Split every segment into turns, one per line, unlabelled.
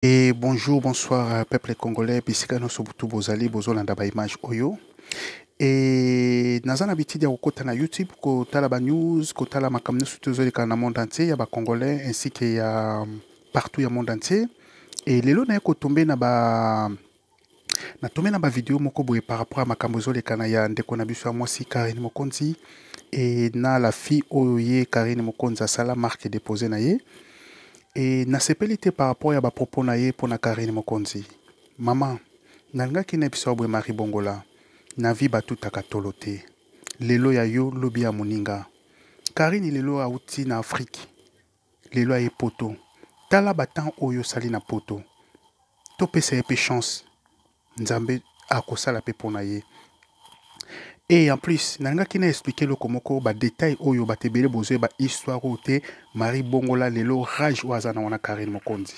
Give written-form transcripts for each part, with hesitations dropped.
Et bonjour, bonsoir, peuple congolais, bisika nyonso butu bozali bozolanda ba image oyo. Et naza na habitude ya kokota na YouTube kotala ba news, kotala makambo nyonso tozoleka na monde entier ya ba congolais ainsi que ya partout ya monde entier. Et lelo naye kotombe na ba na tombe na ba video moko boye par rapport à makambo ezolekana ya ndeko na biso ya mwasi Karine Mokonzi et na la fille oyo ye Karine Mokonzi asala marque déposée na ye. Et nasepeli te par rapport ya ba propos na ye pona Karine Mokonzi. Maman, nalingaki nayebisa yo boye Marie Bongola, na vie batutaka tolo te. Lelo ya yo, lobi ya moninga. Karine lelo awuti na Afrique, lelo aye poto. Tala ba temps oyo osali na poto. Topesa ye pe chance. Nzambe akosala pe pona ye. Et en plus, nalingaki na expliquer eloko moko, ba détails oyo bato ebele bozoyeba histoire oyo te, Marie Bongola lelo rage oyo aza na wana Karine Mokonzi.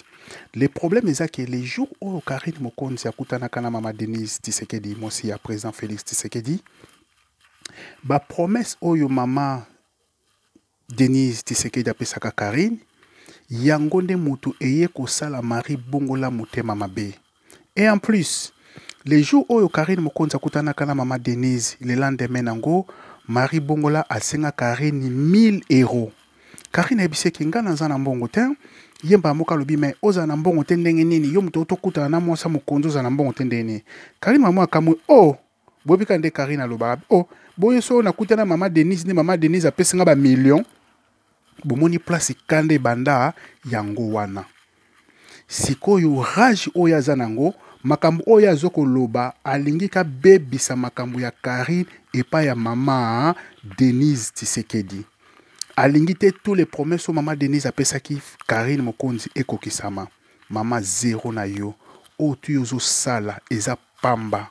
Le problème eza que le jour oyo Karine Mokonzi akutanaka na Mama Denise Tshisekedi, mwasi ya président Félix Tshisekedi, ba promesse oyo Mama Denise Tshisekedi apesaka Karine, yango nde mutu eye kosala Marie Bongola motema mabe. Et en plus, le jour oyo Karine Mokonzi akutanaka na Mama Denise, le lendemain nango, Marie Bongola asenga Karine 1000 euros. Karine ayebisi ye ke nga naza na mbongo te. Ye mbala moko alobi mais ozala na mbongo te ndenge nini? Yo moto tokutana na mwasi ya mokonzi ozala na mbongo te ndenge nini? Karine mama akamwi, oh, boyebi kaka nde Karine alobaka, oh, boye so nakutana Mama Denise nde Mama Denise apesi nga ba millions. Bomoni place kanda ebanda yango wana. Sikoyo rage oyo aza nango, makambo oyo azo koloba, alingi kabebisa makambo ya Karine epai ya Mama Denise Tshisekedi. Alingi te tous les promesses oyo Mama Denise apesaki Karine Mokonzi ekokisama. Mama zero na yo, oyo tu yo ozosala eza pamba.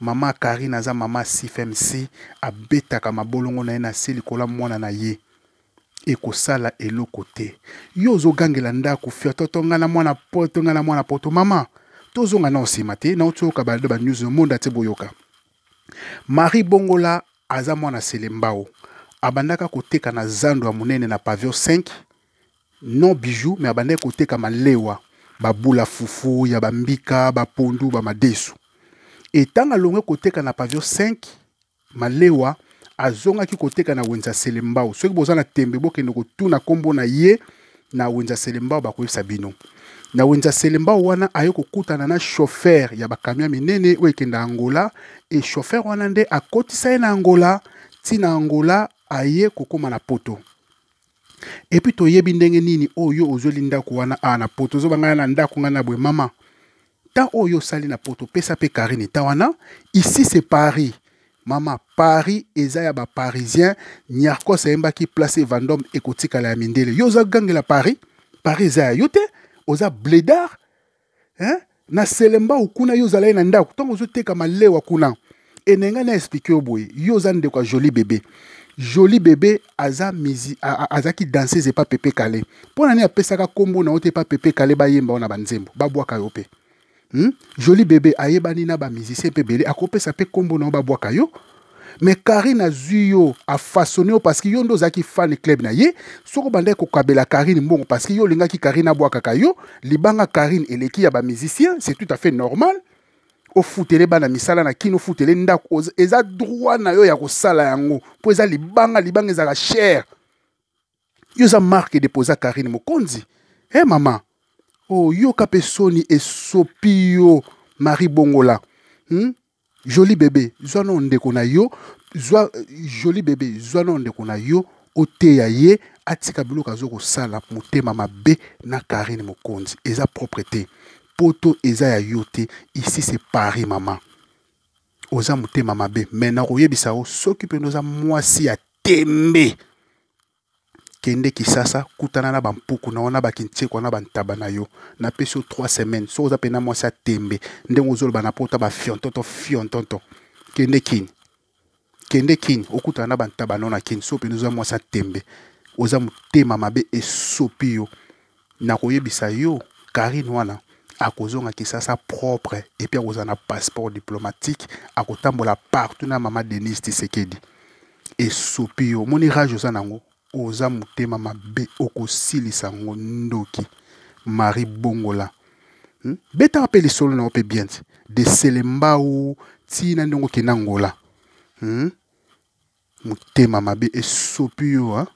Mama Karine aza mama CFMC, abetaka mabolongo na ye na se likolo ya mwana na ye. Ekosala eloko te. Yo ozogangela ndako fiototo nga na mwana poto, nga na mwana poto. Mama, tozonga na nsima te, na otoyoka ba ba news monde entier boyoka. Marie Bongola aza mwana Selembao. Abandaka koteka na zando ya monene na pavillon 5, non bijoux mais abandaki koteka malewa, ba bula fufu ya ba mbika, ba pondu, ba madesu. Et tango alongwe koteka na pavillon 5 malewa, azongaki koteka na wenze ya Selembao. Soki boza na tembe bokende kotuna kombo na ye na wenze ya Selembao, bakoyebisa bino. Na wenze ya Selembao wana aye kokutana na chauffeur ya ba camion minene oyo ekenda Angola, et chauffeur wana nde akotisa ye na Angola, ti na Angola aye kokoma na poto. Et puis toyebi ndenge nini oyo ozweli ndako wana a na poto, ozoba ngai na ndako ngai na boye. Mama, temps oyo osali na poto, pesa pe Karine temps wana. Ici c'est Paris. Mama, Paris eza ya ba Parisiens. Niarcos ayembaki place Vendôme ekotikala ya mindele. Yo oza gangela Paris? Paris eza ya yo te? Oza blédard? Hein? Na Selembao kuna yo ozalaki na ndako, ntango ozoteka malewa kuna. Enenga na expliquer yo boye, yo oza ndeko ya Jolie Bébé. Jolie Bébé aza mizi, azaki danseuse epa Pepe Kale. Pona nini apesaka kombo na yo te epa Pepe Kale bayemba wana ba nzembo, babwaka yo pe. Jolie Bébé ayebani na ba musicien pe bele, akopesa pe kombo na yo babwaka yo. Mais Karine azui yo, a façonné yo parce que yo ndo ozalaki fan club na ye. Soko bandaki kokabela Karine mbongo parce que yo olingaki Karine abwakaka yo, libanga Karine eleki ya ba musiciens, c'est tout à fait normal. Ofutele bana misala na kino, ofutele ndako, eza droit na yo ya kosala yango po eza libanga, libanga ezalaka cher. Yo eza marque déposée Karine Mokonzi. Eh mama, oh yoka pe soni esopi yo Marie Bongola. Joli bébé, zwa no ndeko na yo, zwa joli bébé, zwa no ndeko na yo, oteya ye, atika biloko azo kosala motema mabe na Karine Mokonzi. Eza propre te. Poto eza ya yo te. Ici c'est Paris maman. Oza motema mabe, mais nakoyebisa yo soki pe oza mwasi ya tembe. Kende Kisasa, kutana na ba mpuku na yo, na ba kinsekwa, na ba ntaba na yo. Napesi yo 3 semaines. Soki oza pena mwasi ya tembe, ndenge ozoloba na pota ba fiontonto, fiontonto. Kende Kin. Kende Kin, okutana na ba ntaba na yo na Kin. Soki pena oza mwasi ya tembe, oza motema mabe esopi yo. Nakoyebisa yo, Karine wana akozonga Kisasa propre et puis akozala na passeport diplomatique, akotambola partout na mama Denise Tshisekedi. Esopi yo, omoni rage oza nango, oza motema mabe, okosilisa ngo ndoki. Marie Bongola. Betaka mpe lisolo na yo mpe bien ti de Selembao ntina ndenge okenda Ngola, Motema mabe esopi yo, hein?